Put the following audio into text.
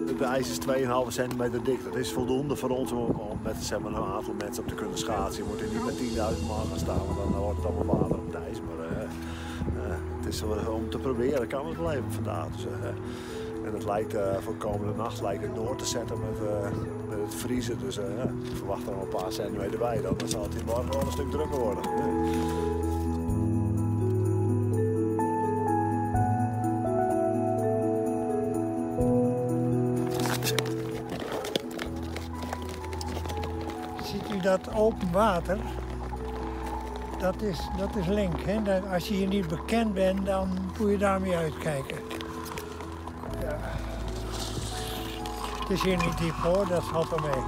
Het ijs is 2,5 centimeter dik. Dat is voldoende voor ons om met zeg maar, een aantal mensen op te kunnen schaatsen. Je moet er niet met 10.000 man gaan staan, want dan wordt het allemaal water op het ijs. Maar het is om te proberen, kan het wel even vandaag. Dus, en het lijkt voor komende nacht lijkt het door te zetten met het vriezen. Dus ik verwacht er nog een paar centimeter bij. Dan zal het hier morgen wel een stuk drukker worden. Ziet u dat open water? Dat is link. Hè? Dat, als je hier niet bekend bent, dan moet je daarmee uitkijken. Ja. Het is hier niet diep hoor, dat valt wel mee.